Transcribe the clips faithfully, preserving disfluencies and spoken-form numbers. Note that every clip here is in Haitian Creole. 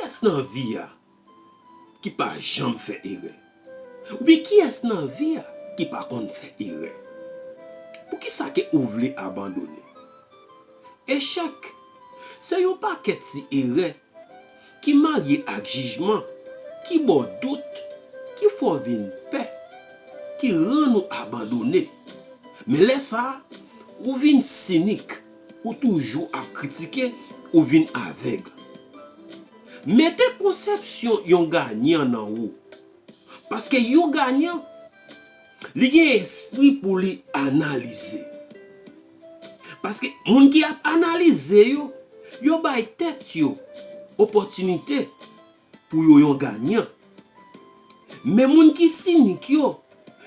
Kiyès nan vi a ki pa janm fè erè? Oubyen kiyès nan vi a ki pa konn fè erè? Poukisa ke ou vle abandone? Echèk se yon pakèt ti erè ki marye ak jijman, ki ba w dout, ki fè w vin pè, ki rann ou abandone. Men lè sa a, ou vin sinik, ou toujou ap kritike, ou vin avèg. Mete konsèpsyon yon ganyan nan ou. Paske yon ganyan, li gen espri pou li analize. Paske moun ki ap analize yo, yo bay tèt yo opòtinite pou yo yon ganyan. Men moun ki sinik yo,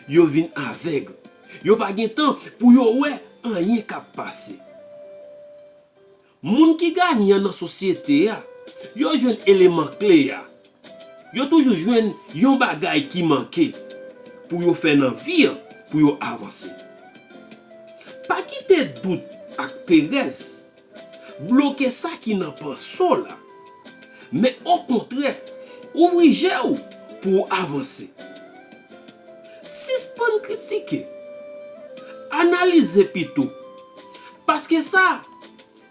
yo vin avèg. Yo pa gen tan pou yo wè anyen k ap pase. Moun ki ganyan nan sosyete a, yo jwenn eleman kle a. Yo toujou jwenn yon bagay ki manke pou yo fè nan vi an, pou yo avanse. Pa kite dout ak perèz bloke sa ki nan panse w la. Men okontrè, ouvri je w pou w avanse. Sispann kritike. Analize pito. Paske sa,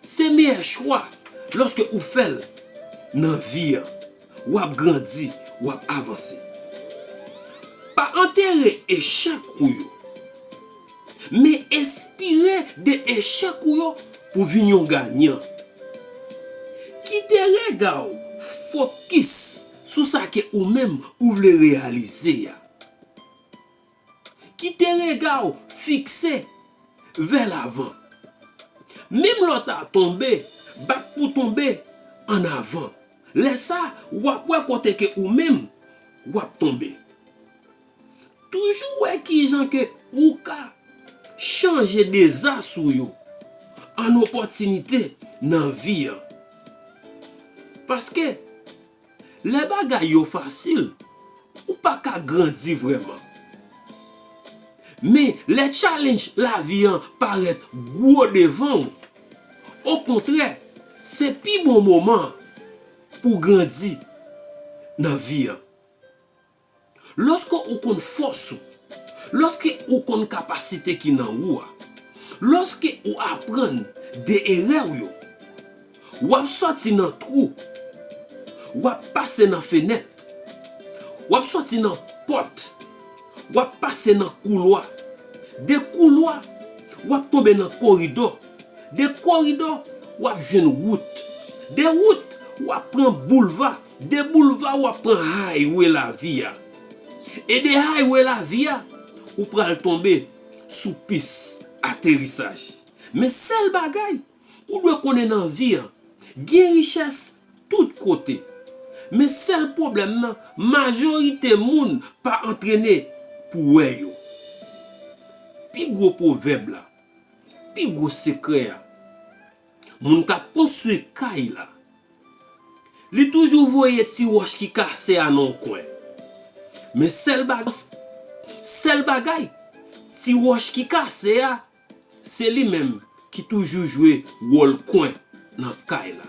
se meyè chwa lòske ou fè l nan vi an. W ap grandi, w ap avanse. Pa antere echèk ou yo. Men enspire de echèk ou yo pou vin yon ganyan. Kite rega w fokis sou sa ke ou menm ou vle reyalize a. Kite rega w fikse vè lavan. Menm lè w ta tonbe, bat pou tonbe ann avan. Lè sa, w ap wè kote ke ou menm w ap tonbe. Toujou wè kijan ke ou ka chanje dezas ou yo an opòtinite nan vi an. Paske lè bagay yo fasil, ou pa ka grandi vrèman. Men lè challenge lavi an parèt gwo devan w, okontrè, se pi bon moman pou w grandi nan vi an. Lòske ou konn fòs ou, lòske ou konn kapasite ki nan ou a, lòske ou aprann de erè w yo, w ap sòti nan twou, w ap pase nan fenèt, w ap sòti nan pòt, w ap pase nan koulwa. De koulwa, w ap tonbe nan koridò. De koridò, w ap jwenn wout. De wout, w ap pran boulva. De boulva, w ap pran highway lavi a. E de highway lavi a, ou pral tonbe sou pis aterisaj. Men sèl bagay, ou dwe konnen nan vi an, gen richès tout kote. Men sèl pwoblèm nan, majorite moun pa antrene pou wè yo. Pi gwo pwovèb la, pi gwo sekrè a, moun k ap konstwi kay la, li toujou voye ti wòch ki kase a nan yon kwen. Men sèl bagay, sèl bagay, ti wòch ki kase a, se li menm ki toujou jwe wòl kwen nan kay la.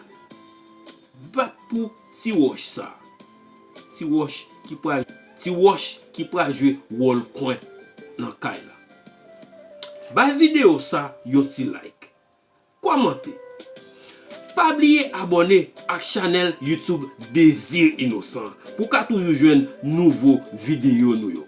Bat pou ti wòch sa. Ti wòch ki pral, ti wòch ki pral jwe wòl kwen nan kay la. Bay videyo sa yon ti like. Kòmante. Pa bliye abòne ak chanèl YouTube Désir Innocent pou w ka toujou jwenn nouvo videyo nou yo.